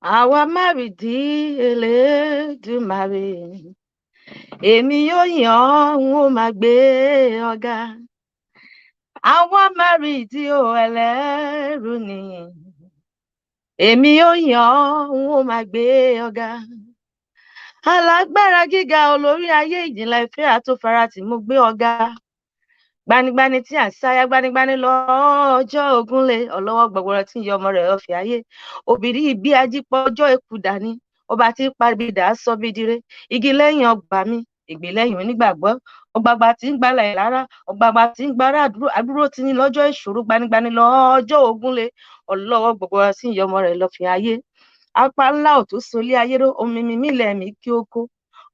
Àwa márìdí Elédùmarè. Èmi yóò yìn ọ́, n ó máa gbé ọ ga. Àwa márìdí o ẹlẹ́rù ni. Èmi yóò yìn ọ́, n ó máa gbé ọ ga. Alágbára gíga olórí ayé ìjìnlẹ̀ ìfẹ́ àtòfaratì mo gbé ọ ga. Gbanigbani tí à ń sáyà gbanigbani lọ́jọ́ ogunlé ọlọ́wọ́ gbọgbọrọ tí ń yọ ọmọ rẹ̀ ọ̀fẹ́ ayé. Òbírí bí ajípọ̀ ọjọ́ ikú dání. Ọba tí pabidà sọ bí dire. Igi lẹ́yìn ọgbà mi, ìgbè lẹ́yìn onígbàgbọ́. Ọgbàgbà tí ń gbalẹ̀ lára, ọgbàgbà tí ń gbára àdúró tí ní lọ́jọ́ ìṣòro gbanigbani lọ́jọ́ ogunlé ọlọ́wọ́ gbọgbọrọ tí ń yọ ọmọ rẹ̀ lọ́fẹ́ ayé. Apá ńlá ò tó solé ayé ró, omi mímí lẹ̀mí kí ó kó.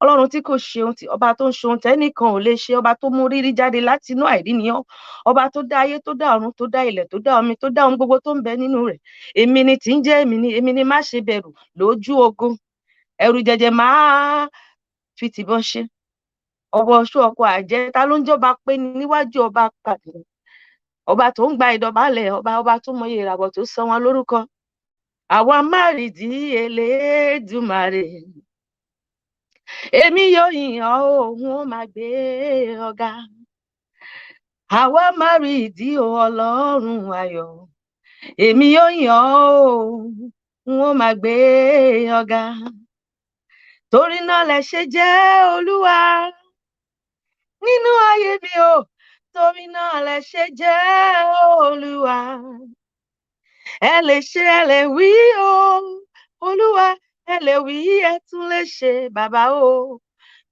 Ọlọ́run tí kò ṣe ohun tí ọba tó ń ṣe ohun tẹ́nìkan ò lè ṣe, ọba tó mú rírí jáde láti inú àìrí ni ọ́. Ọba tó dá ayé, tó dá ọ̀run, tó dá ilẹ̀, tó dá omi, tó dá ohun gbogbo tó ń bẹ nínú rẹ̀. Èmi ni tí ń jẹ́ èmi ni, èmi ni má ṣe bẹ̀rù lójú ogun. Ẹ̀rù jẹ̀jẹ̀ máa fi tìbọn ṣe. Ọwọ́ oṣù ọkọ̀ àjẹ́ ta ló ń jọba pé ní níwájú ọba pàdé. Ọba tó ń gba ìdọ̀bálẹ̀ ọba, ọba tó mọyì ìràwọ̀ tó sọ wọn lórúkọ. Àwa márìdí Elédùmarè. Èmi yóò yìn ọ́, òun ó máa gbé ọ ga. Àwa márìdí o Ọlọ́run ayọ̀. Èmi yóò yìn ọ́, òun ó máa gbé ọ ga. Torí náà lẹ ṣe jẹ́ Olúwa nínú ayé mi o. Torí náà lẹ ṣe jẹ́ Olúwa. Ẹ lè ṣe, ẹ lè wí o. Olúwa, ẹ lè wí, ẹ tún lè ṣe bàbá o.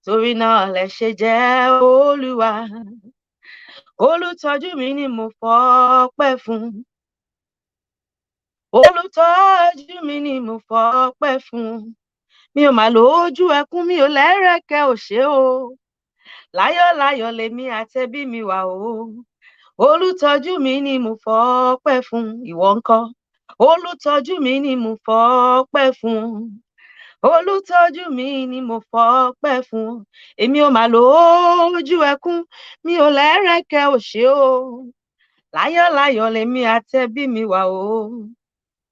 Torí náà lẹ ṣe jẹ́ Olúwa. Olùtọ́jú mi ni mo fọpẹ́ fún. Olùtọ́jú mi ni mo fọpẹ́ fún. Mi ò mà lójú ẹkún, mi ò lẹ́rẹ̀kẹ́ ò ṣe o. Láyọ̀láyọ̀ lèmi àtẹbí mi wà o. Olùtọ́jú mi ni mo fọpẹ́ fún. Ìwọ ńkọ́? Olùtọ́jú mi ni mo fọpẹ́ fún. Olùtọ́jú mi ni mo fọpẹ́ fún. Èmi ò mà lójú ẹkún, mi ò lẹ́rẹ̀kẹ́ ò ṣe o. Láyọ̀láyọ̀ lèmi àtẹbí mi wà o.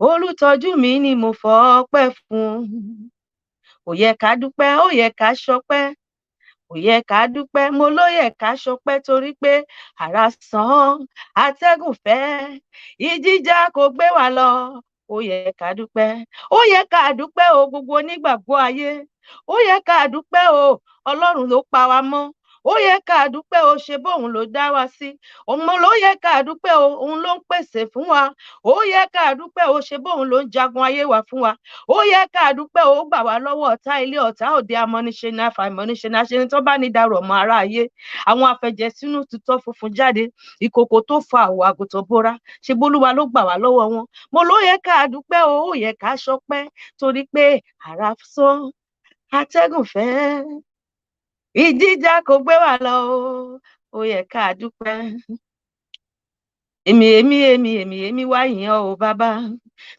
Olùtọ́jú mi ni mo fọpẹ́ fún. Ó yẹ ká dúpẹ́, ó yẹ ká ṣọpẹ́. Ó yẹ ká dúpẹ́, mo ló yẹ ká ṣọpẹ́ torí pé àrá sàn, atẹ́gùn fẹ́, ìjìjà kò gbé wa lọ. Ó yẹ ká dúpẹ́, ó yẹ ká dúpẹ́ o gbogbo onígbàgbọ́ ayé. Ó yẹ ká dúpẹ́ o, Ọlọ́run ló pa wa mọ́. Ó yẹ ká dúpẹ́ o, ṣe bóun ló dá wa sí. Òun ló yẹ ká dúpẹ́ o, òun ló ń pèsè fún wa. Ó yẹ ká dúpẹ́ o, ṣe bóun ló ń jagun ayé wa fún wa. Ó yẹ ká dúpẹ́ o, ó gbà wá lọ́wọ́ ọ̀tá ilé ọ̀tá òde amọ́niṣe ní àfàìmọ́niṣe ní aṣeni tó bá ní darọ̀ mọ́ ara ayé. Àwọn afẹ̀jẹ̀sínú tutọ́ funfun jáde, ìkòkò tó fa àwọ̀ àgùntàn bóra, ṣe bólúwa ló gbà wá lọ́wọ́ wọn. Mo ló yẹ ká dúpẹ́ o, ó yẹ ká ṣọpẹ́ torí pé àrá sán, atẹ́gùn fẹ́, ìjìjà kò gbé wa lọ o, ó yẹ ká dúpẹ́. Èmi èmi èmi èmi èmi wá yìn ọ́ o bàbá.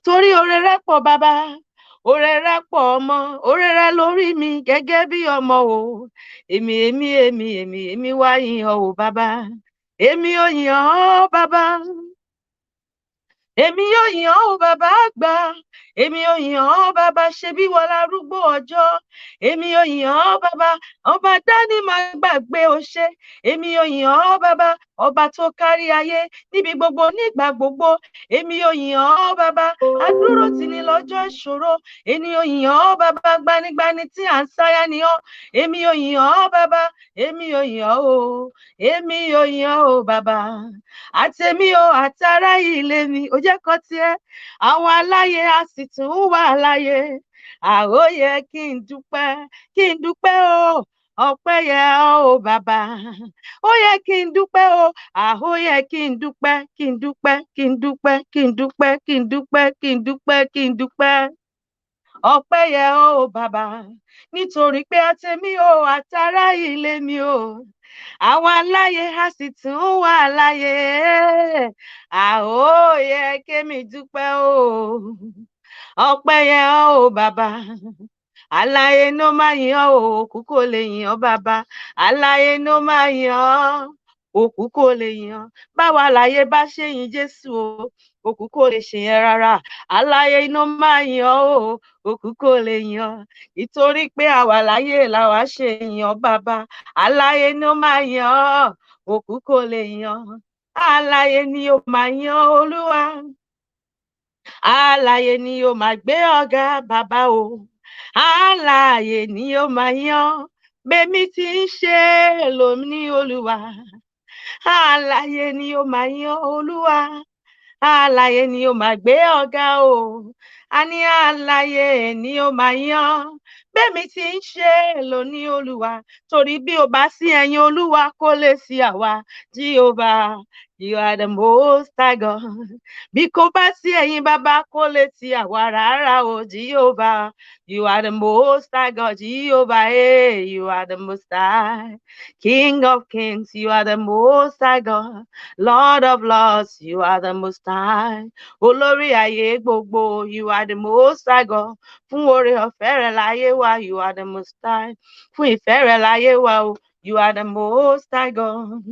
Torí oore rẹ pọ̀ bàbá, oore rẹ pọ̀ ọmọ, oore rẹ lórí mi gẹ́gẹ́ bí ọmọ o. Èmi èmi èmi èmi èmi wá yìn ọ́ o bàbá. Èmi ò yìn ọ́ bàbá. Èmi yóò yìn ọ́ o bàbá àgbà. Èmi ò yìn ọ́ bàbá, ṣe bí wọ́n larúgbó ọjọ́. Èmi ò yìn ọ́ bàbá, ọba dání máa gbàgbé o ṣe. Èmi ò yìn ọ́ bàbá, ọba tó kárí ayé níbi gbogbo nígbà gbogbo. Èmi ò yìn ọ́ bàbá, adúró tì ní lọ́jọ́ ìṣòro. Èmi ò yìn ọ́ bàbá, gbanigbani tí à ń sáyà ni ọ́. Èmi ò yìn ọ́ bàbá, èmi ò yìn ọ́ o. Èmi ò yìn ọ́ o bàbá. Àtèmi o àtàrà ilé mi, ò jẹ́ kan tiẹ̀. Àwọn aláyé a sì tún wà láyé. Àó yẹ kí n dúpẹ́, kí n dúpẹ́ o. Ọpẹ́ yẹ ọ́ o bàbá. Ó yẹ kí n dúpẹ́ o. Àó yẹ kí n dúpẹ́, kí n dúpẹ́, kí n dúpẹ́, kí n dúpẹ́, kí n dúpẹ́, kí n dúpẹ́, kí n dúpẹ́. Ọpẹ́ yẹ ọ́ o bàbá. Nítorí pé àtèmi o àtàrà ilé mi o. Àwọn aláyé a sì tún wà láyé. Àó yẹ kémi dúpẹ́ o. Ọpẹ́ yẹ ọ́ o bàbá. Aláyé ló máa yìn ọ́ o, òkú kò lè yìn ọ́ bàbá. Aláyé ló máa yìn ọ́, òkú kò lè yìn ọ́. Báwa láyé bá ṣe yìn Jésù o, Òkú kò lè ṣe yẹn rárá. Alààyè iná máa yàn o, òkú kò lè yàn, nítorí pé àwa láyé làwa ṣe yàn bàbá. Alààyè iná máa yàn, òkú kò lè yàn. Alààyè ni ó máa yàn Olúwa, alààyè ni ó máa gbé ọ̀gá bàbá o, alààyè ni ó máa yàn. Bẹ́mi tí ń ṣe lóní Olúwa, alààyè ni ó máa yàn Olúwa, alààyè ni ó máa gbé ọ̀gá o, a ní alààyè ni ó máa yàn. Bẹ́mi tí ń ṣe lóní Olúwa, torí bí ó bá sí ẹ̀yin Olúwa, kò lè sí àwa. Jehovah, you are the most high God. Bí kò bá sí ẹ̀yin bàbá, kò lè sí àwa rárá o. Jehovah, you are the most high God. Jehovah, hey, you are the most high. King of kings, you are the most high God. Lord of lords, you are the most high. Olórí ayé gbogbo, you are the most high God. Fún oore ọ̀fẹ́ rẹ̀ láyé wa, you are the most high. Fún ìfẹ́ rẹ̀ láyé wa o, you are the most high God.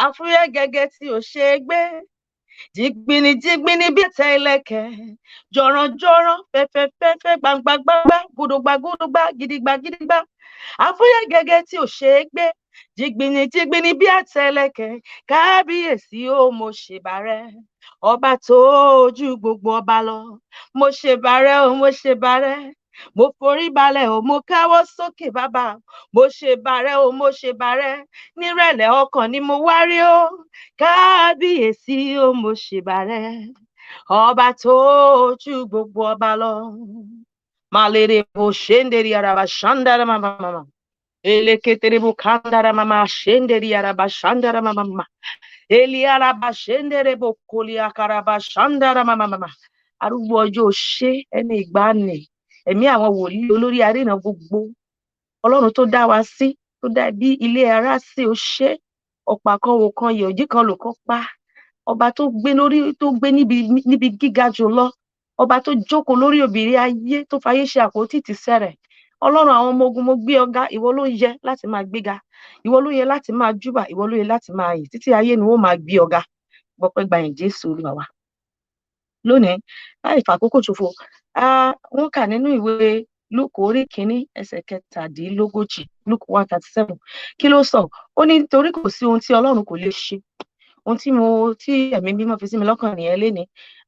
Àfúyẹ́ gẹ́gẹ́ tí ò ṣe é gbé, jìgbìnì jìgbìnì bí ẹ̀tẹ̀ ìlẹ̀kẹ̀, jọ̀rọ̀jọ̀rọ̀, fẹ́fẹ́fẹ́fẹ́, gbangba-gbangba, gùdùgbà-gùdùgbà, gidigba-gidigba. Àfúyẹ́ gẹ́gẹ́ tí ò ṣe é gbé, jìgbìnì jìgbìnì bí ẹ̀tẹ̀ ìlẹ̀kẹ̀. Kábíyèsí ó, mo ṣèbàrẹ́, ọba tó ojú gbogbo ọba lọ. Mo ṣèbàrẹ́ o, mo ṣèbàrẹ́, mo forí balẹ̀ o, mo káwọ́ sókè bàbá. Mo ṣèbàrẹ́ o, mo ṣèbàrẹ́, nírẹ̀lẹ̀ ọkàn ni mo wá rí o. Kábíyèsí o, mo ṣèbàrẹ́, ọba tó ojú gbogbo ọba lọ. Malere bo shenderi araba shandara mama mama. Eleketere bo kandara mama shenderi araba shandara mama mama. Eli araba shendere bo koli akaraba shandara mama mama. Arúgbó ọjọ́, ṣé ẹni ìgbàanì, ẹ̀mí àwọn wòlíì, olórí aríran gbogbo, Ọlọ́run tó dá wa sí, tó dá bí ilé ara sí, ó ṣé. Ọ̀pá kan wò kan yẹ̀, òjì kan lò kan pa. Ọba tó gbé lórí, tó gbé níbi gíga jù lọ, ọba tó jókòó lórí òbírí ayé, tó fayé ṣe àpótí ìtìsẹ̀ rẹ̀, Ọlọ́run àwọn ọmọ ogun, mo gbé ọ̀gá. Ìwọ ló yẹ láti máa gbéga, ìwọ ló yẹ láti máa júbà, ìwọ ló yẹ láti máa yìn. Títí ayé ni wọ́n máa gbé ọ̀gá. Gbọpẹ́ gbàyìn Jésù Olúwa wa. Lónìí, láì fàkókò ṣòfò, wọ́n kà nínú ìwé Lúùkù orí 1, ẹsẹ̀ 37, Luke 1:37. Kí ló sọ? Ó ní torí kò sí ohun tí Ọlọ́run kò lè ṣe. Ohun tí mo tí Ẹ̀mí Mímọ́ fi sí mi lọ́kàn nìyẹn lénìí.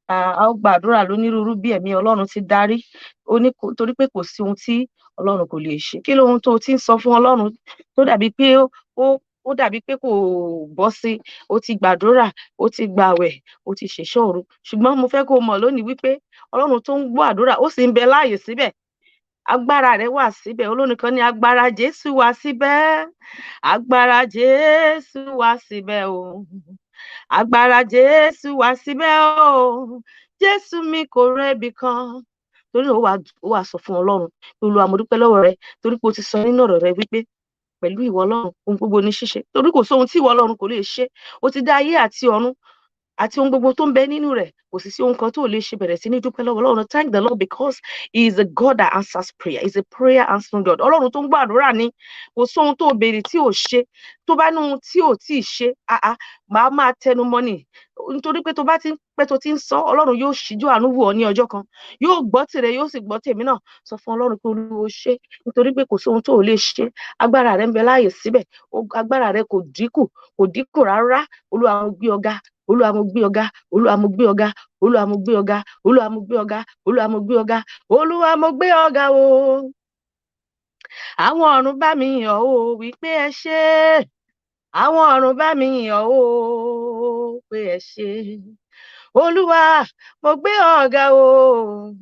A ó gbàdúrà lónírúurú bí Ẹ̀mí Ọlọ́run ti darí. Ó ní torí pé kò sí ohun tí Ọlọ́run kò lè ṣe. Kí lóhun tó ti ń sọ fún Ọlọ́run tó dàbí pé ó dàbí pé kò bọ́ sí? Ó ti gbàdúrà, ó ti gbàwẹ̀, ó ti ṣèṣọ́ òru, ṣùgbọ́n mo fẹ́ kó o mọ̀ lónìí wípé Ọlọ́run tó ń gbọ́ àdúrà, ó sì ń bẹ láàyè síbẹ̀, agbára rẹ̀ wà síbẹ̀. Olórin kan ní, "Agbára Jésù wà síbẹ̀, agbára Jésù wà síbẹ̀ o, agbára Jésù wà síbẹ̀ o, Jésù mi kò rẹ́bi kan." Torí ó wà sọ fún Ọlọ́run pé, "Olúwa, mo dúpẹ́ lọ́wọ́ rẹ, torí pé o ti sọ nínú ọ̀rọ̀ rẹ wípé pẹ̀lú ìwọ Ọlọ́run, ohun gbogbo ní ṣíṣe, torí kò sóhun tí ìwọ Ọlọ́run kò lè ṣe. O ti dá ayé àti ọ̀run àti ohun gbogbo tó ń bẹ nínú rẹ̀, kò sì sí ohun kan tó lè ṣe." Bẹ̀rẹ̀ sí ní dúpẹ́ lọ́wọ́ Ọlọ́run. Thank the Lord because he is a God that answers prayer. He is a prayer answering God. Ọlọ́run tó ń gbàdúrà ni. Kò sóhun tó béèrè tí ò ṣe. Tó bá ní ohun tí ò tí ì ṣe, àá màá máa tẹnu mọ́ ni, nítorí pé tó bá ti ń pẹ́ tó ti ń sọ, Ọlọ́run yóò ṣíjú àánú wò ọ́ ní ọjọ́ kan, yóò gbọ́ tìrẹ, yóò sì gbọ́ tèmi náà. Sọ fún Ọlọ́run pé, "Olúwo, ṣe, nítorí pé kò sóhun tó ò lè ṣe. Agbára rẹ ń bẹ láàyè síbẹ̀, agbára rẹ kò dínkù, kò dínkù rárá. Olúwa, mo gbé ọ̀gá. Olúwa, mo gbé ọ̀gá. Olúwa, mo gbé ọ̀gá. Olúwa, mo gbé ọ̀gá. Olúwa, mo gbé ọ̀gá. Olúwa, mo gbé ọ̀gá. Olúwa, mo gbé ọ̀gá o. Àwọn ọ̀run bá mi yọ̀ o wípé ẹ ṣé. Àwọn ọ̀run bá mi yọ̀ o pé ẹ ṣé. Olúwa, mo gbé ọ̀gá o.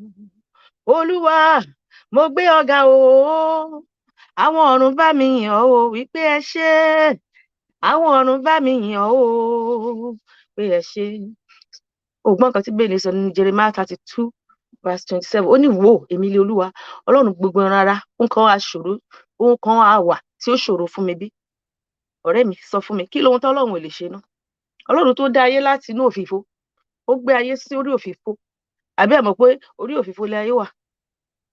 Olúwa, mo gbé ọ̀gá o. Àwọn ọ̀run bá mi yọ̀ o wípé ẹ ṣé. Àwọn ọ̀run bá mi yọ̀ o pé ẹ ṣé." Ògbọ́n kan tí Bíbélì sọ ní Jeremiah 32 verse 27, ó ní, "Wò, èmi lé Olúwa Ọlọ́run gbogbo ẹran ara, ohun kan á ṣòro, ohun kan á wà tí ó ṣòro fún mi bí?" Ọ̀rẹ́ mi, sọ fún mi, kí lóhun tó Ọlọ́run ò lè ṣe náà? Ọlọ́run tó dá ayé láti inú òfìfo, ó gbé ayé sí orí òfìfo. Àbí ẹ mọ̀ pé orí òfìfo lé ayé wà?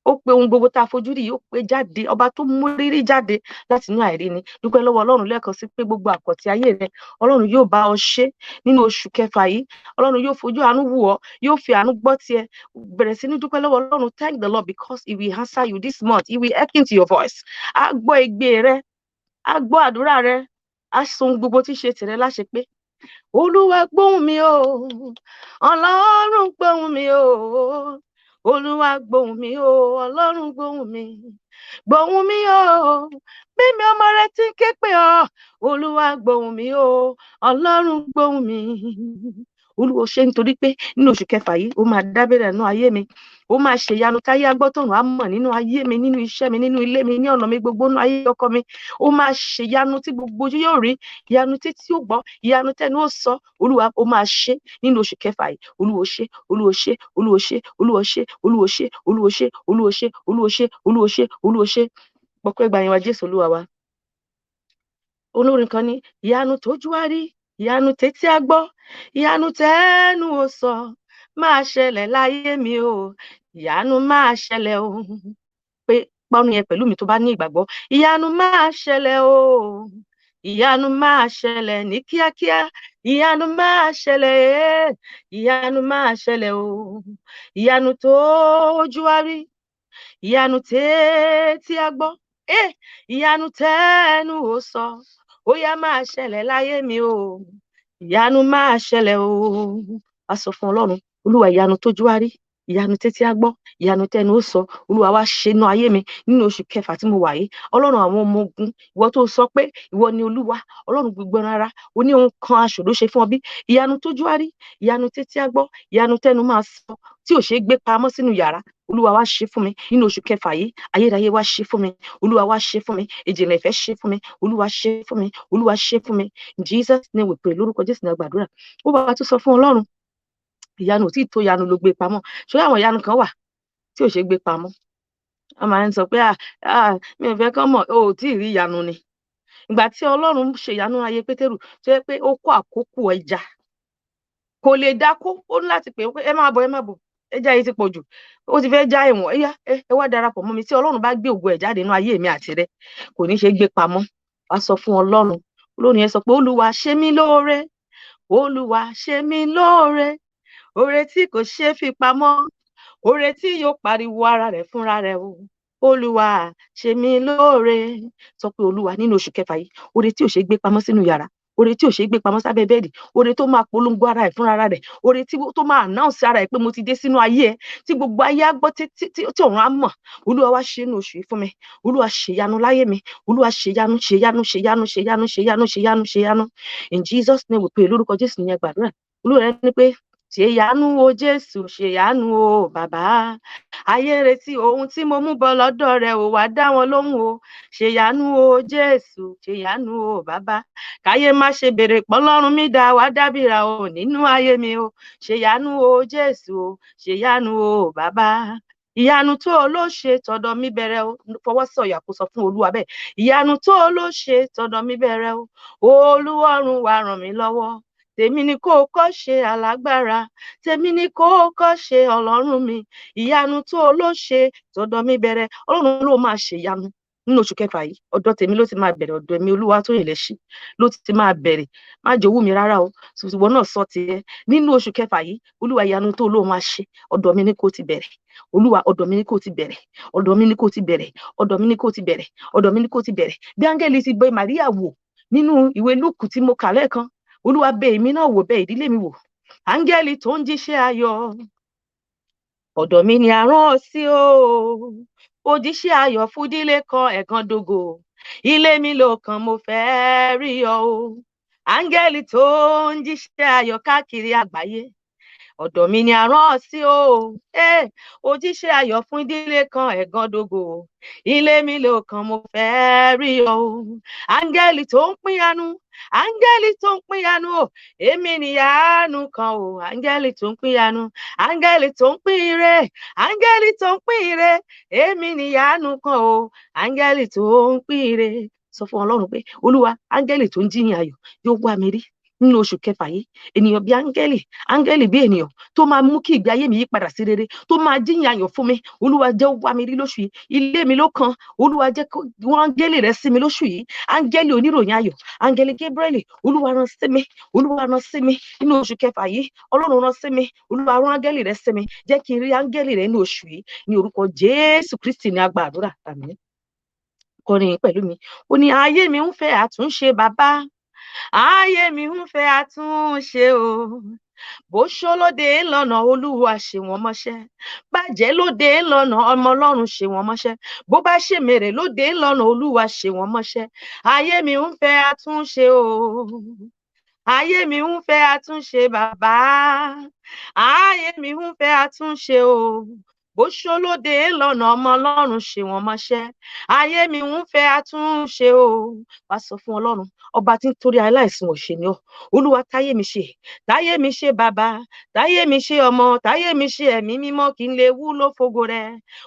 Ó pe ohun gbogbo tá a fojú rí, ó pe jáde. Ọba tó mú rírí jáde láti inú àìrí ni. Dúpẹ́ lọ́wọ́ Ọlọ́run lẹ́ẹ̀kan sí pé gbogbo àkọ̀tì ayé rẹ, Ọlọ́run yóò bá ọ ṣe nínú oṣù kẹfà yìí. Ọlọ́run yóò fojú àánú wò ọ́, yóò fi àánú gbọ́ tiẹ̀. Bẹ̀rẹ̀ sí ní dúpẹ́ lọ́wọ́ Ọlọ́run. Thank the Lord because he will answer you this month. He will hearken to your voice. Á gbọ́ igbe rẹ, á gbọ́ àdúrà rẹ, á sọ ohun gbogbo tí ṣe tìrẹ láṣẹ pé. Olúwa gbóhùn mi o, Ọlọ́run gbóhùn mi o, Olúwa gbóhùn mi o, Ọlọ́run gbóhùn mi, gbóhùn mi o, bí mi ọmọ rẹ ti ń ké pè ọ́. Olúwa gbóhùn mi o, Ọlọ́run gbóhùn mi. Olúwa ṣe, nítorí pé nínú oṣù kẹfà yìí, ó máa dábẹ́rẹ́ nínú ayé mi, ó máa ṣe ìyanu táyé agbọ́tọ̀run á mọ̀ nínú ayé mi, nínú iṣẹ́ mi, nínú ilé mi, ní ọ̀nà mi gbogbo, nínú ayé ọkọ mi. Ó máa ṣe ìyanu tí gbogbo ojú yóò rí, ìyanu tí tí ó gbọ́, ìyanu tẹnu ó sọ. Olúwa, ó máa ṣe nínú oṣù kẹfà yìí. Olúwa ṣe, Olúwa ṣe, Olúwa ṣe, Olúwa ṣe, Olúwa ṣe, Olúwa ṣe, Olúwa ṣe, Olúwa ṣe, Olúwa ṣe, Olúwa ṣe. Gbọpẹ́ gbàyìn wa, Jésù Olúwa wa. Olórin kan ní ìyanu tójú á rí, ìyanu tétí á gbọ́, ìyanu tẹ́nu ó sọ máa ṣẹlẹ̀ láyé mi o, ìyanu máa ṣẹlẹ̀ o. Pé pọ́nú yẹn pẹ̀lú mi tó bá ní ìgbàgbọ́. Ìyanu máa ṣẹlẹ̀ o, ìyanu máa ṣẹlẹ̀ ní kíákíá, ìyanu máa ṣẹlẹ̀, ìyanu máa ṣẹlẹ̀ o. Ìyanu tójú á rí, ìyanu tétí á gbọ́, ìyanu tẹ́nu ó sọ, ó yá máa ṣẹlẹ̀ láyé mi o, ìyanu máa ṣẹlẹ̀ o. Wá sọ fún Ọlọ́run: Olúwa, ìyanu tójú á rí, ìyanu tétí á gbọ́, ìyanu tẹnu ó sọ, Olúwa, wá ṣe inú ayé mi nínú oṣù kẹfà tí mo wà yìí. Ọlọ́run àwọn ọmọ ogun, ìwọ tó sọ pé ìwọ ni Olúwa Ọlọ́run gbogbo ara, ó ní ohun kan aṣòro ṣe fún ọ bí? Ìyanu tójú á rí, ìyanu tétí á gbọ́, ìyanu tẹnu máa sọ, tí ò ṣeé gbé pamọ́ sínú yàrá, Olúwa, wá ṣe fún mi nínú oṣù kẹfà yìí. Ayérayé, wá ṣe fún mi. Olúwa, wá ṣe fún mi. Ìjìnlẹ̀ ìfẹ́, ṣe fún mi. Olúwa, ṣe fún mi. Olúwa, ṣe fún mi. In Jesus' name we pray. Lórúkọ Jésù ní àgbàdúrà. Ó bá wa tún sọ fún Ọlọ́run. Ìyanu ò tí ì tó, ìyanu ló gbé pamọ́. Ṣé àwọn ìyanu kan wà tí ò ṣe é gbé pamọ́? Wọ́n máa ń sọ pé, "Ah ah, mi ò fẹ́ kán mọ̀." O ò tí ì rí ìyanu ni. Ìgbà tí Ọlọ́run ṣe ìyanu ayé Pétérù, tó yẹ pé ó kó àkókò ẹja, kò lè dákó, ó ní láti pè é pé, "Ẹ máa bọ̀, ẹ máa bọ̀, ẹja yìí ti pọ̀ jù, ó ti fẹ́ já ẹ̀wọ̀n, ẹ̀yà ẹ wá darapọ̀ mọ́ mi." Tí Ọlọ́run bá gbé ògo ẹ̀ jáde nínú ayé mi àti rẹ, kò ní ṣe é gbé pamọ́. Wá sọ fún Ọlọ́run. Olórin yẹn sọ pé, "Olúwa, ṣe mí lóore, Olúwa, ṣe mí lóore, oore tí kò ṣeé fi pamọ́, oore tí yóò pariwo ara rẹ̀ fúnra rẹ̀ o. Olúwa, ṣe mí lóore." Sọ pé, "Olúwa, nínú oṣù kẹfà yìí, oore tí ò ṣe é gbé pamọ́ sínú yàrá, oore tí ò ṣe é gbé pamọ́ sábẹ́ bẹ́ẹ̀dì, oore tó máa polongo ara ẹ̀ fúnra rẹ̀, oore tí tó máa announce ara ẹ̀ pé mo ti dé sínú ayé ẹ̀, tí gbogbo ayé á gbọ́, tí ọ̀run á mọ̀, Olúwa, wá ṣe nínú oṣù yìí fún mi. Olúwa, ṣèyanu láyé mi. Olúwa, ṣèyanu, ṣèyanu, ṣèyanu, ṣèyanu, ṣèyanu, ṣèyanu, ṣèyanu." In Jesus' name we pray. Lórúkọ Jésù ní gbàdúrà. Olúwa rẹ ní pé, "Ṣèyanu o Jésù, ṣèyanu o bàbá, ayé ń retí ohun tí mo mú bọ̀ lọ́dọ̀ rẹ ò, wá dá wọn lóhùn o. Ṣèyanu o Jésù, ṣèyanu o bàbá, káyé má ṣe béèrè pọ́lọ́run mi dá, wá dábìrà o nínú ayé mi o. Ṣèyanu o Jésù o, ṣèyanu o bàbá." Ìyanu tó o ló ṣe tọ̀dọ̀ mi bẹ̀rẹ̀ o. Fọwọ́ sọ̀yà kó sọ fún Olúwa bẹ́ẹ̀: ìyanu tó o ló ṣe tọ̀dọ̀ mi bẹ̀rẹ̀ o. Olúwọ̀run, wá ràn mí lọ́wọ́. Tèmi ni kó o kọ́ ṣe, alágbára. Tèmi ni kó o kọ́ ṣe, Ọlọ́run mi. Ìyanu tó o ló ṣe tọ̀dọ̀ mi bẹ̀rẹ̀. Ọlọ́run ló máa ṣe ìyanu nínú oṣù kẹfà yìí. Ọ̀dọ̀ tèmi ló ti máa bẹ̀rẹ̀. Ọ̀dọ̀ èmi Olúwatóyìn Lẹ́ṣin ló ti máa bẹ̀rẹ̀. Má jẹ́ owó mi rárá o. Ìwọ náà sọ tiẹ̀ nínú oṣù kẹfà yìí: Olúwa, ìyanu tó ló máa ṣe, ọ̀dọ̀ mi ni kó ti bẹ̀rẹ̀. Olúwa, ọ̀dọ̀ mi ni kó ti bẹ̀rẹ̀. Ọ̀dọ̀ mi ni kó ti bẹ̀rẹ̀. Ọ̀dọ̀ mi ni kó ti bẹ̀rẹ̀. Ọ̀dọ̀ mi ni kó ti bẹ̀rẹ̀. Bí áńgẹ́lì ti bẹ̀ Màríà wò nínú ìwé Lúùkù tí mo kà lẹ́ẹ̀kan, Olúwa, bẹ̀ èmi náà wò, bẹ̀ ìdílé mi wò. Áńgẹ́lì tó ń jíṣẹ́ ayọ̀, ọ̀dọ̀ mi ni a rán ọ sí o. Òjíṣẹ́ ayọ̀ fúdílé kan ẹ̀gàn dògò, ilé mi ló kàn, mo fẹ́ rí ọ o. Áńgẹ́lì tó ń jíṣẹ́ ayọ̀ káàkiri àgbáyé, ọ̀dọ̀ mi ni a rán ọ sí o. Òjíṣẹ́ ayọ̀ fún ìdílé kan ẹ̀gàn dògò, ilé mi ló kàn, mo fẹ́ rí ọ o. Áńgẹ́lì tó ń pínyanu, áńgẹ́lì tó ń pínyanu o, èmi nìyanu kan o. Áńgẹ́lì tó ń pínyanu, áńgẹ́lì tó ń pín ire, áńgẹ́lì tó ń pín ire, èmi nìyanu kan o. Áńgẹ́lì tó ń pín ire. Sọ fún Ọlọ́run pé, "Olúwa, áńgẹ́lì tó ń jíyìn ayọ̀ yóò wá mi rí. Nínú oṣù kẹfà yìí, ènìyàn bí áńgẹ́lì, áńgẹ́lì bí ènìyàn tó máa mú kí ìgbé ayé mi yí padà sí rere, tó máa jíyìn ayọ̀ fún mi, Olúwa jẹ́ ó wá mi rí lóṣù yìí. Ilé mi ló kan, Olúwa jẹ́ kó wọ́n áńgẹ́lì rẹ sí mi lóṣù yìí. Áńgẹ́lì oníròyìn ayọ̀, áńgẹ́lì Gabriel, Olúwa rán sí mi, Olúwa rán sí mi nínú oṣù kẹfà yìí. Ọlọ́run rán sí mi, Olúwa rán áńgẹ́lì rẹ sí mi. Jẹ́ kí n rí áńgẹ́lì rẹ ní oṣù yìí. Ní orúkọ Jésù Kristi ní a gba àdúrà, àmín. Kọrin pẹ̀lú mi. Ó ní ayé mi ń fẹ́ àtúnṣe, bàbá, ayé mi ń fẹ́ àtúnṣe o. Bó ṣólóde lọ́nà, Olúwa ṣe wọ́n mọ́ṣẹ́. Bàjẹ́ lóde lọ́nà, ọmọ Ọlọ́run ṣe wọ́n mọ́ṣẹ́. Bó bá ṣe mèrè lóde lọ́nà, Olúwa ṣe wọ́n mọ́ṣẹ́. Ayé mi ń fẹ́ àtúnṣe o, ayé mi ń fẹ́ àtúnṣe, bàbá, ayé mi ń fẹ́ àtúnṣe o. Bó ṣólóde lọ́nà, ọmọ Ọlọ́run ṣe wọ́n mọ́ṣẹ́. Ayé mi ń fẹ́ àtúnṣe o. Wá sọ fún Ọlọ́run, ọba tí ń torí aláìsàn òṣè ni ọ. Olúwa, táyé mi ṣe, táyé mi ṣe, bàbá, táyé mi ṣe, ọmọ, táyé mi ṣe, ẹ̀mí mímọ́, kí n lè wúlò fógo rẹ.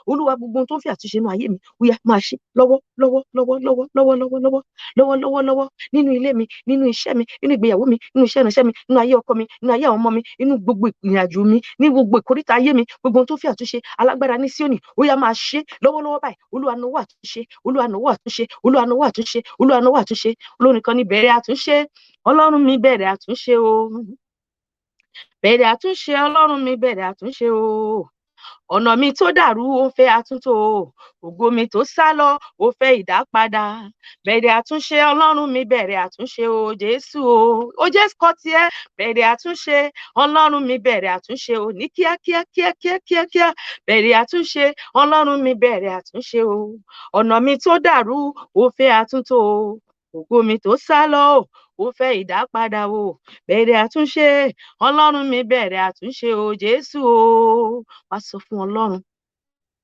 Olúwa, gbogbo ohun tó ń fi àtúnṣe inú ayé mi, ó yá, máa ṣe lọ́wọ́ lọ́wọ́ lọ́wọ́ lọ́wọ́ lọ́wọ́ lọ́wọ́ lọ́wọ́ lọ́wọ́ lọ́wọ́ lọ́wọ́, nínú ilé mi, nínú iṣẹ́ mi, nínú ìgbéyàwó mi, nínú iṣẹ́ ìránṣẹ́ mi, nínú ayé ọkọ mi, nínú ayé àwọn ọmọ mi, nínú gbogbo ìrìnàjò mi, ní gbogbo ìkóríta ayé mi. Gbogbo ohun tó fi àtúnṣe, alágbára ní Síónì, ó yá, máa ṣe lọ́wọ́lọ́wọ́ báyìí. Olúwa, nawọ́ àtúnṣe. Olúwa, nawọ́ àtúnṣe. Olúwa, nawọ́ àtúnṣe. Olúwa, nawọ́ àtúnṣe. Olórin kan ní bẹ̀rẹ̀ àtúnṣe, Ọlọ́run mi, bẹ̀rẹ̀ àtúnṣe o. Bẹ̀rẹ̀ àtúnṣe, Ọlọ́run mi, bẹ̀rẹ̀ àtúnṣe o. Ọ̀nà mi tó dàrú, ó ń fẹ́ àtúntò. Ògo mi tó sá lọ, ó fẹ́ ìdápadà. Bẹ̀rẹ̀ àtúnṣe, Ọlọ́run mi, bẹ̀rẹ̀ àtúnṣe o, Jésù o. Ó Jésù kọ́ tiẹ̀. Bẹ̀rẹ̀ àtúnṣe, Ọlọ́run mi, bẹ̀rẹ̀ àtúnṣe o, ní kíákíá kíákíá kíákíá. Bẹ̀rẹ̀ àtúnṣe, Ọlọ́run mi, bẹ̀rẹ̀ àtúnṣe o. Ọ̀nà mi tó dàrú, ó fẹ́ àtúntò. Ògo mi tó sá lọ, ó fẹ́ ìdápadà o. Bẹ̀rẹ̀ àtúnṣe, Ọlọ́run mi, bẹ̀rẹ̀ àtúnṣe o, Jésù o. Wá sọ fún Ọlọ́run,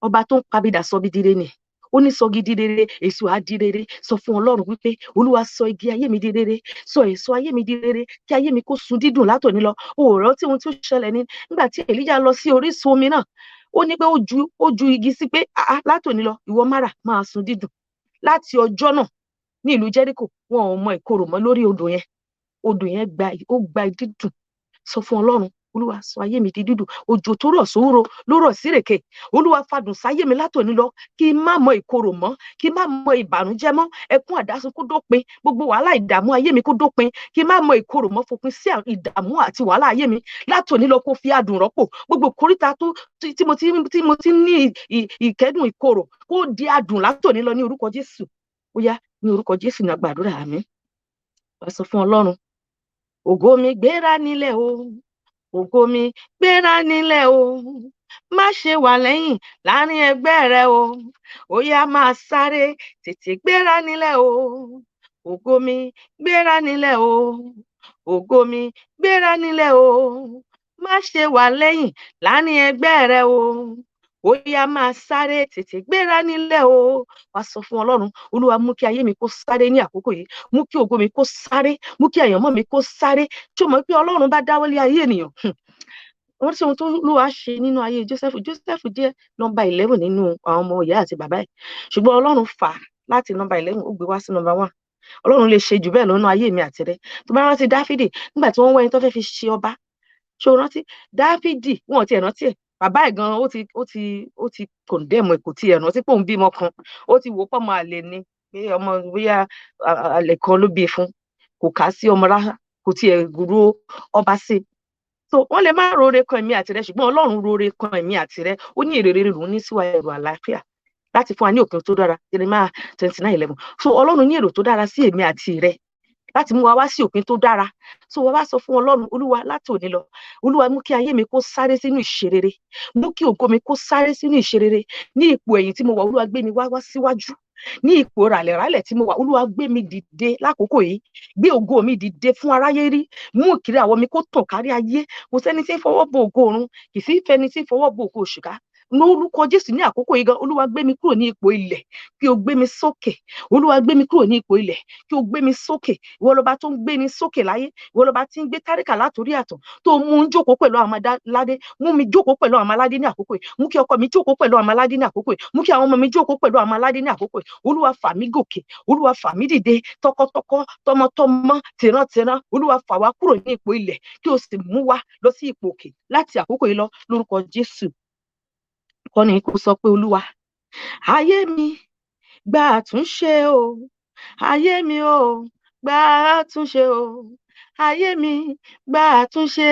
ọba tó ń pabidà sọ bí dire ni. Ó ní sọ igi di rere, èso á di rere. Sọ fún Ọlọ́run wípé, Olúwa, sọ igi ayé mi di rere, sọ èso ayé mi di rere, kí ayé mi kó sun dídùn látòní lọ. O ò rántí ohun tí ó ṣẹlẹ̀ ní nígbà tí Èlíjà lọ sí orísun omi náà? Ó ní pé ó ju igi sí pé, "Ah, látòní lọ, ìwọ Mara, máa sun dídùn." Láti ọjọ́ náà, ní ìlú Jẹ́ríkò, wọn ò mọ ìkorò mọ́ lórí odò yẹn. Odò yẹn gba, ó gba dídùn. Sọ fún Ọlọ́run, Olúwa, sọ ayé mi di dídùn. Òjò tó rọ̀ sówúro ló rọ̀ sírèké. Olúwa, fadùn sáyé mi látòní lọ, kí n má mọ ìkorò mọ́, kí n má mọ ìbànújẹ́ mọ́. Ẹkún àdásùn kó dópin, gbogbo wàhálà ìdààmú ayé mi kó dópin, kí n má mọ ìkorò mọ́. Fòpin sí ìdààmú àti wàhálà ayé mi látòní lọ, kó fi adùn rọ́pò gbogbo kòríta tó tí mo ti ní ìkẹ́dùn ìkorò, kó di adùn látòní lọ ní orúkọ Jésù. Ó yá, ní orúkọ Jésù ní a gbàdúrà, àmín. Wá sọ fún Ọlọ́run, ògo mi, gbéra nílẹ̀ o. Ògo mi, gbéra nílẹ̀ o. Má ṣe wà lẹ́yìn láàrin ẹgbẹ́ rẹ o. Ó yá, máa sáré, tètè gbéra nílẹ̀ o. Ògo mi, gbéra nílẹ̀ o. Ògo mi, gbéra nílẹ̀ o. Má ṣe wà lẹ́yìn láàrin ẹgbẹ́ rẹ o. Ó yá, máa sáré, tètè gbéra nílẹ̀ o. Wá sọ fún Ọlọ́run, Olúwa, mú kí ayé mi kó sáré ní àkókò yìí, mú kí ògo mi kó sáré, mú kí àyànmọ́ mi kó sáré. Tí o mọ̀ pé Ọlọ́run bá dáwọ́lé ayé ènìyàn, wọ́n tí ohun tó Olúwa ṣe nínú ayé Joseph. Joseph jẹ́ nọ́mbà 11 nínú àwọn ọmọ ìyá àti bàbá ẹ̀, ṣùgbọ́n Ọlọ́run fà á láti nọ́mbà 11, ó gbé wá sí nọ́mbà 1. Ọlọ́run lè ṣe jù bẹ́ẹ̀ lọ́nà ayé mi àti rẹ. Tó bá rántí Dáfídì, nígbà tí wọ́n wá ẹni tó fẹ́ fi ṣe ọba, ṣé o rántí Dáfídì? Wọn ò tiẹ̀ rántí ẹ̀. Bàbá ẹ̀ gan, ó ti condemn ẹ̀, kò tiẹ̀ rántí pé òun bímọ kan. Ó ti wò ó pọ̀ mọ́ àlè ni, pé ọmọ bóyá àlè kan ló bí fún, kò kà á sí ọmọ rárá, kò tiẹ̀ ro ọba sí i. So wọ́n lè má rore kan èmi àti rẹ, ṣùgbọ́n Ọlọ́run rore kan èmi àti rẹ. Ó ní èrò rere lòún ní sí wa, èrò àlàáfíà, láti fún wa ní òpin tó dára, Jeremiah 29:11. So Ọlọ́run ní èrò tó dára sí èmi àti rẹ, láti mú wa wá sí òpin tó dára. So wá wá sọ fún Ọlọ́run, Olúwa, láti òní lọ, Olúwa, mú kí ayé mi kó sáré sínú ìṣerere, mú kí ògo mi kó sáré sínú ìṣerere. Ní ipò ẹ̀yìn tí mo wà, Olúwa, gbé mi wá wá síwájú. Ní ipò ràlẹ̀ràlẹ̀ tí mo wà, Olúwa, gbé mi dìde lákòókò yìí. Gbé ògo mi dìde fún aráyé rí. Mú ìkiri àwọ̀ mi kó tàn kárí ayé. Kò sẹ́ni tí ń fọwọ́ bo ògo òrun, kì í sí fẹ́ni tí ń fọwọ́ bo ògo òṣùká. Lórúkọ Jésù, ní àkókò yìí gan, Olúwa gbé mi kúrò ní ipò ilẹ̀, kí o gbé mi sókè. Olúwa, gbé mi kúrò ní ipò ilẹ̀, kí o gbé mi sókè. Ìwọ lọba tó ń gbé ni sókè láyé. Ìwọ lọba tí ń gbé tálákà látòrí àtàn, tó mú un jókòó pẹ̀lú àwọn aládé. Mú mi jókòó pẹ̀lú àwọn aládé ní àkókò yìí. Mú kí ọkọ mi jókòó pẹ̀lú àwọn aládé ní àkókò yìí. Mú kí àwọn ọmọ mi jókòó pẹ̀lú àwọn aládé ní àkókò yìí. Olúwa, fà mí gòkè. Olúwa, fà mí dìde, tọkọtọkọ, tọmọtọmọ, tìrantìran. Olúwa, fà wá kúrò ní ipò ilẹ̀, kí o sì mú wa lọ sí ipò òkè láti àkókò yìí lọ, lórúkọ Jésù. Kọ́ni kó sọ pé, "Olúwa, ayé mi gba àtúnṣe o. Ayé mi o, gba àtúnṣe o. Ayé mi gba àtúnṣe.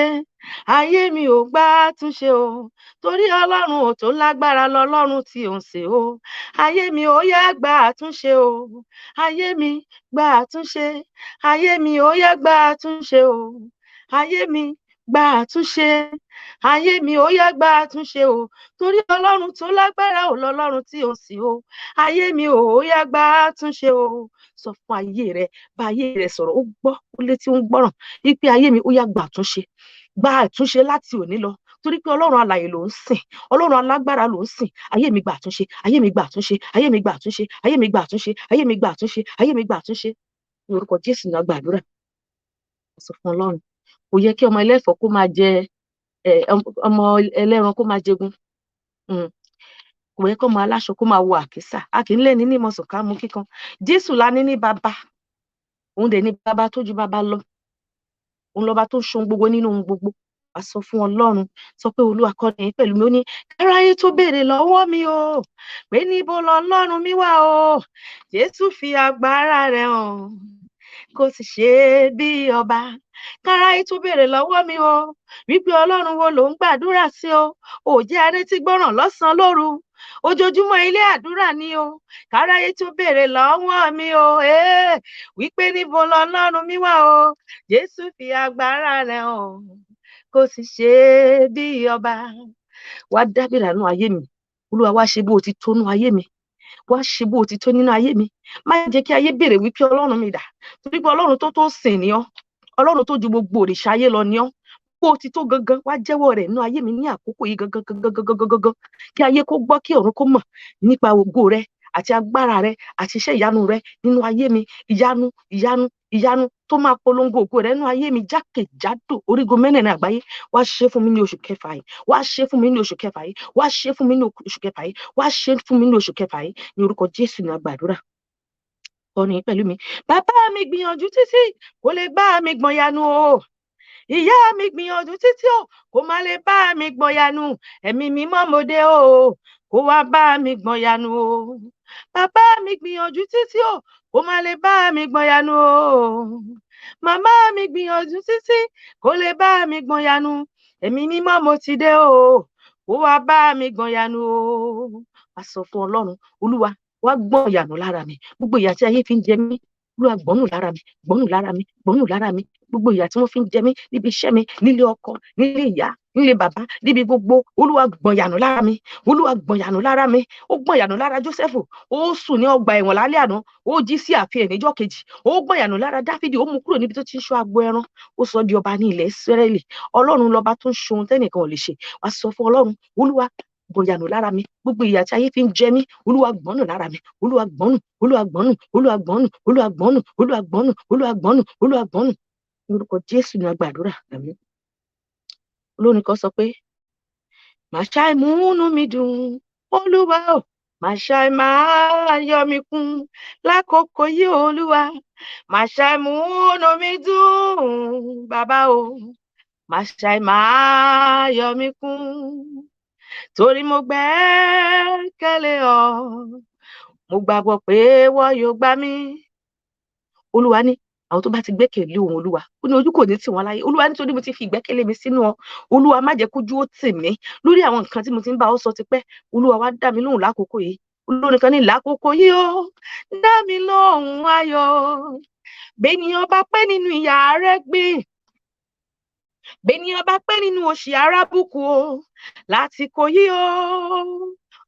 Ayé mi ò gba àtúnṣe o, torí Ọlọ́run ò tó lágbára lọ́lọ́run tí ò ń ṣe o. Ayé mi ò yá gba àtúnṣe o. Ayé mi gba àtúnṣe. Ayé mi ò yá gba àtúnṣe o. Ayé mi gba àtúnṣe. Ayé mi ò yá gba àtúnṣe o, torí Ọlọ́run tó lágbára ò lọ́lọ́run tí ò ń sìn o. Ayé mi ò yá gba àtúnṣe o." Sọ fún ayé rẹ, bá ayé rẹ sọ̀rọ̀. Ó gbọ́, ó létí, ó ń gbọ́ràn wípé ayé mi ó yá gba àtúnṣe, gba àtúnṣe láti òní lọ, torí pé Ọlọ́run alààyè ló ń sìn, Ọlọ́run alágbára ló ń sìn. Ayé mi gba àtúnṣe. Ayé mi gba àtúnṣe. Ayé mi gba àtúnṣe. Ayé mi gba àtúnṣe. Ayé mi gba àtúnṣe. Ayé mi gba àtúnṣe. Ní orúkọ Jésù náà gbàdúrà. Sọ fún Ọlọ́run, kò yẹ kí ọmọ ẹlẹ́fọ̀ọ́ kó máa jẹ ọmọ ẹlẹ́ran kó máa jẹgun. Kò yẹ kó ọmọ aláṣọ kó máa wọ àkísà. A kì í lẹ́ni ní ìmọ̀sán ká mú kíkan. Jésù la ní ní bàbá. Òun dẹ̀ ní bàbá tó ju bàbá lọ. Òun lọ́ba tó ń ṣohun gbogbo nínú ohun gbogbo. Wàá sọ fún Ọlọ́run, sọ pé, "Olúwa," kọ́ ni pẹ̀lú mi. Ó ní, "Káráyé tó béèrè lọ́wọ́ mi o pé níbo lọ́lọ́run mi wà o, Jésù fi agbára rẹ̀ hàn, kó sì ṣe bí ọba. Káráyé tó béèrè lọ́wọ́ mi o wípé Ọlọ́run wo ló ń gbàdúrà sí o, ò jẹ́ arétí gbọ́ràn lọ́sàn-án lóru, ojoojúmọ́ ilé àdúrà ni o. Káráyé tó béèrè lọ́wọ́ mi o wípé níbo lọ́lọ́run mi wà o, Jésù fi agbára rẹ̀ hàn, kó sì ṣe bí ọba." Wá dábìrà nú ayé mi. Olúwa, wá ṣe bó o ti tó nú ayé mi. Wá ṣe bó o ti tó nínú ayé mi. Má jẹ́ kí ayé béèrè wípé Ọlọ́run mi dà, torí pé Ọlọ́run tó tó sìn ní ọ́. Ọlọ́run tó ju gbogbo òrìṣà ayé lọ ní ọ́. Bó o ti tó gangan, wá jẹ́wọ́ rẹ̀ nínú ayé mi ní àkókò yìí gangan gangan gangan gangan gangan, kí ayé kó gbọ́, kí ọ̀run kó mọ̀ nípa ògo rẹ àti agbára rẹ àti iṣẹ́ ìyanu rẹ nínú ayé mi. Ìyanu, ìyanu, ìyanu tó máa polongo ògo rẹ nínú ayé mi jákèjádò orígun mẹ́rẹ̀ẹ̀rin àgbáyé, wá ṣe fún mi ní oṣù kẹfà yìí. Wá ṣe fún mi ní oṣù kẹfà yìí. Wá ṣe fún mi ní oṣù kẹfà yìí. Wá ṣe fún mi ní oṣù kẹfà yìí. Ní orúkọ Jésù ní a gbàdúrà. Kọrin pẹ̀lú mi. Bàbá mi gbìyànjú títí, kò lè bá mi gbọ̀n yanu o. Ìyá mi gbìyànjú títí o, kò má lè bá mi gbọ̀n yanu. Ẹ̀mí Mímọ́, mo dé o, kó wá bá mi gbọ̀n yanu o. Bàbá mi gbìyànjú títí o, kò má lè bá mi gbọ̀n yanu o. Màmá mi gbìyànjú títí, kò lè bá mi gbọ̀n yanu. Ẹ̀mí Mímọ́, mo ti dé o, kó wá bá mi gbọ̀n yanu o. A sọ fún Ọlọ́run, "Olúwa, wá gbọ̀n ìyànú lára mi. Gbogbo ìyà tí ayé fi ń jẹ mí, Olúwa, gbọ́nù lára mi, gbọ́nù lára mi, gbọ́nù lára mi. Gbogbo ìyà tí wọ́n fi ń jẹ mí níbi iṣẹ́ mi, nílé ọkọ, nílé ìyá, nílé bàbá, níbi gbogbo, Olúwa, gbọ̀n ìyànú lára mi. Olúwa, gbọ̀n ìyànú lára mi." Ó gbọ̀n ìyànú lára Jósẹ́fù, ó sùn ní ọgbà ẹ̀wọ̀n lálẹ́ àná, ó jí sí ààfin ẹ̀ níjọ́ kejì. Ó gbọ̀n ìyànú lára Dáfídì, ó mú kúrò níbi tó ti ń ṣọ́ agbo ẹran, ó sọ di ọba ní ilẹ̀ Ísírẹ́lì. Ọlọ́run lọba tó ń ṣe ohun tẹ́nìkan ò lè ṣe. Wá sọ fún Ọlọ́run, "Olúwa, gbọ̀n ìyànú lára mi. Gbogbo ìyà tí ayé fi ń jẹ mí, Olúwa, gbọ́nù lára mi. Olúwa, gbọ́nù. Olúwa, gbọ́nù. Olúwa, gbọ́nù. Olúwa, gbọ́nù. Olúwa, gbọ́nù. Olúwa, gbọ́nù. Olúwa, gbọ́nù." Lórúkọ Jésù ní a gbàdúrà, àmín. Olórin kan sọ pé, "Má ṣàì múnú mi dùn, Olúwa o. Má ṣàì máa yọ̀ mí kún lákòókò yìí, Olúwa. Má ṣàì múnú mi dùn, Bàbá o. Má ṣàì máa yọ̀ mí kún, torí mo gbẹ́kẹ̀lé ọ. Mo gbàgbọ́ pé wọ́n yóò gbà mí." Olúwa ní àwọn tó bá ti gbẹ́kẹ̀lé òun, Olúwa, ó ní ojú kò ní tì wọ́n láyé. Olúwa, nítorí mo ti fi ìgbẹ́kẹ̀lé mi sínú ọ, Olúwa, má jẹ́ kójú ó tì mí lórí àwọn nǹkan tí mo ti ń bá ọ sọ tipẹ́. Olúwa, wá dá mi lóhùn lákòókò yìí. Olórin kan ní, "Lákòókò yìí ó, dá mi lóhùn ayọ̀. Bẹ́nìyàn bá pẹ́ nínú ìyà rẹ̀ gbìn, bẹ́nìyàn bá pẹ́ nínú òṣì arábùkù o, lásìkò yìí o,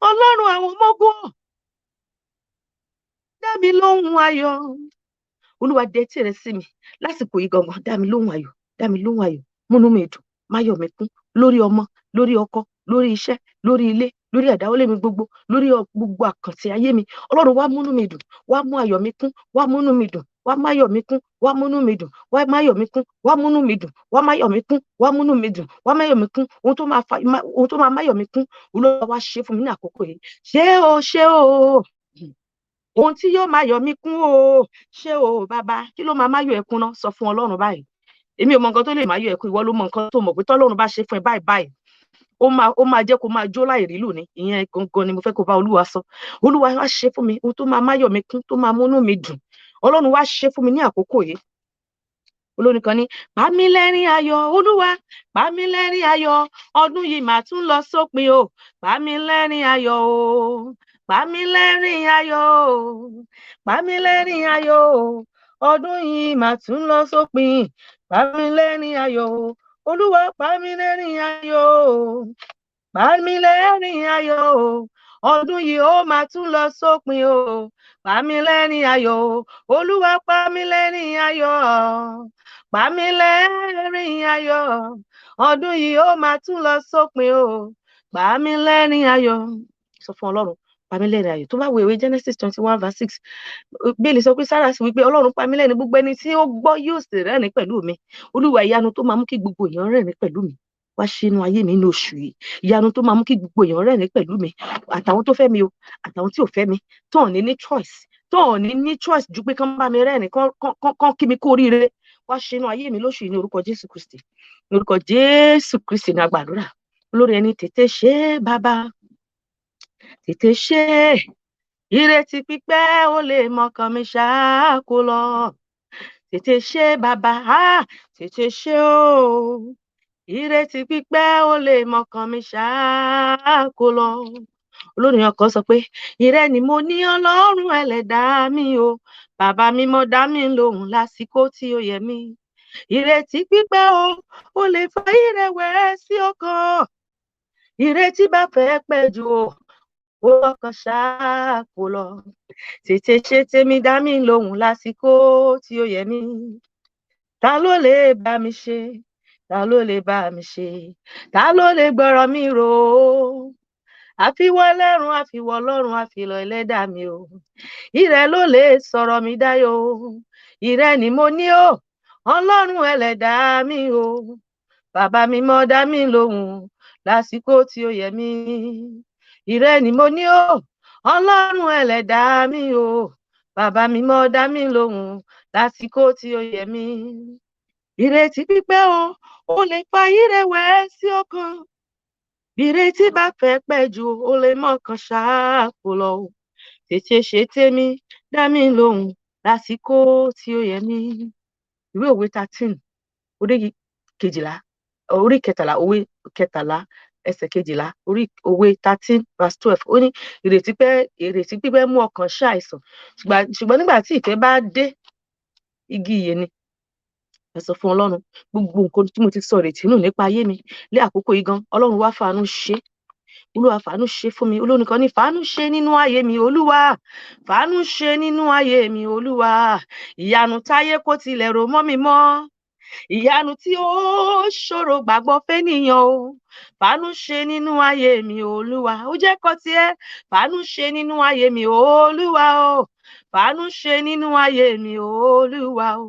Ọlọ́run àwọn ọmọ ogun, dá mi lóhùn ayọ̀." Olúwa, dẹ etí rẹ sí mi lásìkò yìí gangan. Dá mi lóhùn ayọ̀, dá mi lóhùn ayọ̀, múnú mi dùn, máyọ̀ mi kún lórí ọmọ, lórí ọkọ, lórí iṣẹ́, lórí ilé. lórí àdáwọ́lé mi gbogbo, lórí gbogbo àkànṣe ayé mi. Ọlọ́run wá múnú mi dùn, wá mú ayọ̀ mi kún, wá múnú mi dùn, wá máyọ̀ mi kún, wá múnú mi dùn, wá máyọ̀ mi kún, wá múnú mi dùn, wá máyọ̀ mi kún, wá múnú mi dùn, wá máyọ̀ mi kún. Ohun tó máa fa ohun tó máa máyọ̀ mi kún, Olúwa wá ṣe fún mi ní àkókò yìí. Ṣé o, ṣé o, ohun tí yóò máa yọ̀ mí kún o, ṣé o bàbá. Kí ló máa máyọ̀ ẹ kún náà? Sọ fún Ọlọ́run báyìí. Èmi ò mọ nǹkan tó lè máyọ̀ ẹ kún, ìwọ ló mọ nǹkan tó mọ̀ pé tọ́lọ́run bá ṣe fún ẹ báyìí báyìí, ó máa jẹ́ kó máa jó láì rí lù ní. Ìyẹn gangan ni mo fẹ́ kó bá Olúwa sọ. Olúwa wá ṣe fún mi ohun tó máa máyọ̀ mi kún, tó máa múnú mi dùn. Ọlọ́run wá ṣe fún mi ní àkókò yìí. Olórin kan ní, "Pa mí lẹ́rìn ayọ̀, Olúwa, pa mí lẹ́rìn ayọ̀, ọdún yìí mà tún lọ sópin o. Pa mí lẹ́rìn ayọ̀ o, pa mí lẹ́rìn ayọ̀ o, pa mí lẹ́rìn ayọ̀ o, ọdún yìí mà tún lọ sópin. Pa mí lẹ́rìn ayọ̀ o, Olúwa, pa mí lẹ́rìn ayọ̀ o, pa mí lẹ́rìn ayọ̀ o, ọdún yìí ó máa tún lọ sópin o. Pa mí lẹ́rìn ayọ̀ o, Olúwa, pa mí lẹ́rìn ayọ̀, pa mí lẹ́rìn ayọ̀, ọdún yìí ó máa tún lọ sópin o. Pa mí lẹ́rìn ayọ̀." Sọ fún Ọlọ́run, pa mí lẹ́rìn ayọ̀. Tó bá wo ìwé Genesis 21 verse 6, Bíbélì sọ pé Sarah sì wípé, "Ọlọ́run pa mí lẹ́rìn, gbogbo ẹni tí ó gbọ́ yóò sì rẹ́rìn pẹ̀lú mi." Olúwa, ìyanu tó máa mú kí gbogbo èèyàn rẹ́rìn pẹ̀lú mi, wá ṣe inú ayé mi ní oṣù yìí. Ìyanu tó máa mú kí gbogbo èèyàn rẹ́rìn pẹ̀lú mi, àtàwọn tó fẹ́ mi o, àtàwọn tí ò fẹ́ mi, tó hàn ní ní choice, tó hàn ní ní choice ju pé kán bá mi rẹ́rìn, kán kí mi kú oríire, wá ṣe inú ayé mi lóṣù yìí ní orúkọ Jésù Kristi. Ní orúkọ Jésù Kristi ní agbàdúrà. Olórí ẹni, "Tètè ṣe bàbá, tètè ṣe, ìrètí pípẹ́ ó lè mọkàn mi ṣáà kó lọ. Tètè ṣe bàbá, tètè ṣe o, ìrètí pípẹ́ ó lè mọkàn mi ṣáà kó lọ." Olórin ọkọ sọ pé, "Ìrẹ ni mo ní, Ọlọ́run ẹlẹ́dàá mi o, bàbá mi mọ́ dá mi lóhùn lásìkò tí ó yẹ mí. Ìrètí pípẹ́ o, ó lè fa ìrẹ̀wẹ̀sì ọkàn. Ìrètí bá fẹ́ pẹ́ jù o, ó ọkàn ṣáà kó lọ. Tètè ṣe tèmi, dá mi lóhùn lásìkò tí ó yẹ mí. Ta ló lè bá mi ṣe? Ta ló lè bá mi ṣe? Ta ló lè gbọ́rọ̀ mi rò ó? Àfiwọ́ ẹlẹ́run, àfiwọ́ Ọlọ́run, àfilọ̀ ẹlẹ́dàá mi o. Ìrẹ ló lè sọ̀rọ̀ mi dáyọ̀ o. Ìrẹ ni mo ní o, Ọlọ́run ẹlẹ́dàá mi o. Bàbá mi mọ́ dá mi lóhùn lásìkò tí ó yẹ mí. Ìrẹ ni mo ní o, Ọlọ́run ẹlẹ́dàá mi o. Bàbá mi mọ́ dá mi lóhùn lásìkò tí ó yẹ mí." Ìrètí pípẹ́ o, ó lè fa ìrẹ̀wẹ̀sì ọkàn. Ìrètí bá fẹ́ pẹ́ jù, ó lè mọ̀kàn ṣáà kó lọ o. Tètè ṣe tèmi, dá mi lóhùn lásìkò tí ó yẹ mí. Ìwé Òwe 13, orí 12, orí 13, òwe 13, ẹsẹ̀ 12, orí Òwe 13 verse 12, ó ní, Ìrètí pípẹ́ mú ọkàn ṣàìsàn, ṣùgbọ́n nígbà tí ìfẹ́ bá dé, igi ìyè ni." Ẹ sọ fún Ọlọ́run, gbogbo nǹkan tí mo ti sọ ìrètí nù nípa ayé mi lé àkókò yìí gan, Ọlọ́run wá fàánú ṣe. Olúwa, fàánú ṣe fún mi. Olórin kan ní, "Fàánú ṣe nínú ayé mi, Olúwa, fàánú ṣe nínú ayé mi, Olúwa. Ìyanu táyé kò tilẹ̀ rò mọ́ mi mọ́, ìyanu tí ó ṣòro gbàgbọ́ fẹ́nìyàn o, fàánú ṣe nínú ayé mi, Olúwa." Ó jẹ́ kọ́ tiẹ̀. "Fàánú ṣe nínú ayé mi, Olúwa o, fàánú ṣe nínú ayé mi, Olúwa o.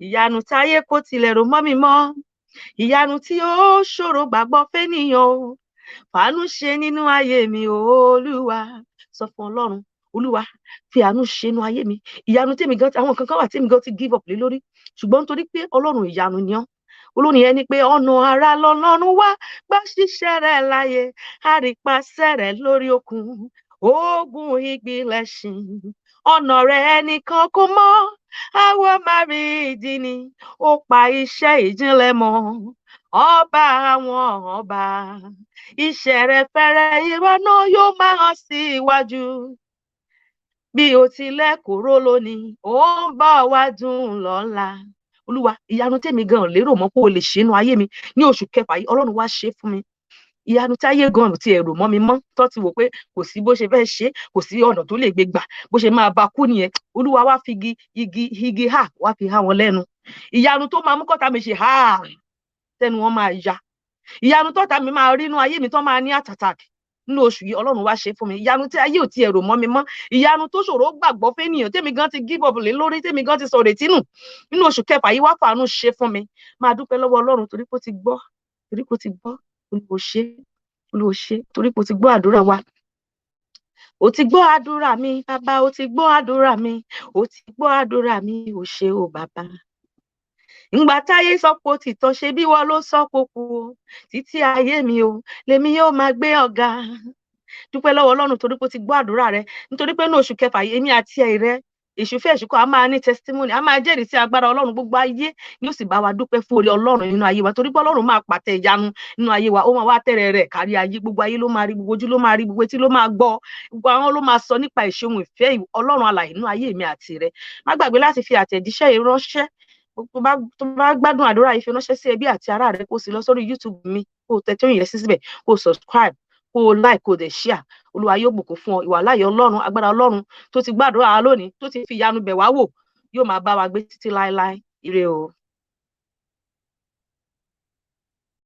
Ìyanu táyé kò tilẹ̀ rò mọ́ mi mọ́, ìyanu tí ó ṣòro gbàgbọ́ fẹ́nìyàn o, fàánú ṣe nínú ayé mi, Olúwa." Sọ fún Ọlọ́run, "Olúwa, fi àánú ṣe nínú ayé mi ìyanu tèmi gan. Àwọn nǹkan kan wà tèmi gan ti give up lé lórí, ṣùgbọ́n nítorí pé Ọlọ́run ìyanu ni ọ́." Olórin yẹn ni pé, "Ọ̀nà ara lọ́lọ́run wá gbà ṣiṣẹ́ rẹ̀ láyé, àrípasẹ̀ rẹ̀ lórí òkun, ogun ìgbìlẹ̀ṣin. Ọ̀nà rẹ̀ ẹnìkan kò mọ̀, àwọn máa rí ìdí ni ó pa iṣẹ́ ìjìnlẹ̀ mọ́. Ọba àwọn ọba, iṣẹ́ rẹ̀ fẹ́rẹ̀, ìwọ náà yóò máa hàn sí iwájú. Bí o tilẹ̀ kúrò lónìí, ó ń bọ̀ wá dùn lọ́la." Olúwa, ìyanu tèmi gan lérò mọ́ pé o lè ṣe inú ayé mi ní oṣù kẹfà yìí, Ọlọ́run wá ṣe fún mi. Ìyanu tí ayé gan ti ẹ̀rù mọ́ mi mọ́, tó ti wò pé kò sí bó ṣe fẹ́ ṣe, kò sí ọ̀nà tó lè gbé gbà, bó ṣe máa bá kú nìyẹn, Olúwa wá fi igi igi igi hà, wá fi há wọn lẹ́nu. Ìyanu tó máa mú kọ́ta mi ṣe hà, tẹnu wọn máa ya. Ìyanu tọ́ta mi máa rí inú ayé mi, tó máa ní heart attack. Nínú oṣù yìí, Ọlọ́run wá ṣe fún mi. Ìyanu tí ayé ò ti ẹ̀rò mọ́ mi mọ́, ìyanu tó ṣòro gbàgbọ́ fẹ́nìyàn, tèmi gan ti give up lé lórí, tèmi gan ti sọ ìrètí nù, nínú oṣù kẹfà yìí, wá fàánú ṣe fún mi. Máa dúpẹ́ lọ́wọ́ Ọlọ́run torí pé ó ti gbọ́, torí pé ó ti gbọ́. Olúwo ṣe, Olúwo ṣe, torí pé ó ti gbọ́ àdúrà wa. Ó ti gbọ́ àdúrà mi, bàbá. Ó ti gbọ́ àdúrà mi, ó ti gbọ́ àdúrà mi. Ó ṣe o, bàbá. Ìgbà táyé sọ pé ó ti tán, ṣe bí wọ́n ló sọ pé ó kú o. Títí ayé mi o, lèmi yóò máa gbé ọ̀gá. Dúpẹ́ lọ́wọ́ Ọlọ́run torí pé ó ti gbọ́ àdúrà rẹ, nítorí pé ní oṣù kẹfà yìí, èmi àti ẹ̀ rẹ, èṣù fẹ́ èṣù kọ́, a máa ní testimony, a máa jẹ́rìí sí agbára Ọlọ́run. Gbogbo ayé ni ó sì bá wa dúpẹ́ fún oore Ọlọ́run nínú ayé wa, torí pé Ọlọ́run máa pàtẹ ìyanu nínú ayé wa. Ó máa wá tẹ̀rẹ̀ rẹ̀ kárí ayé. Gbogbo ayé ló máa rí, gbogbo ojú ló máa rí, gbogbo etí ló máa gbọ́, gbogbo àwọn ló máa sọ nípa ìṣeun ìfẹ́ Ọlọ́run alààyè nínú ayé mi àti rẹ. Má gbàgbé láti fi àtẹ̀jíṣẹ́ yìí ránṣẹ́. Tó bá gbádùn àdúrà yìí, fi ránṣẹ́ sí ẹbí àti ará rẹ. Kó o sì lọ sórí YouTube mi, kó o tẹ Tóyìn Yẹsí síbẹ̀, kó o subscribe, kó o like, kó o dẹ̀ share. Olúwa yóò bùkún fún ọ. Ìwàláàyè Ọlọ́run, agbára Ọlọ́run tó ti gbàdúrà wa lónìí, tó ti fi ìyanu bẹ̀ wá wò, yóò máa bá wa gbé títí láéláé. Ire o.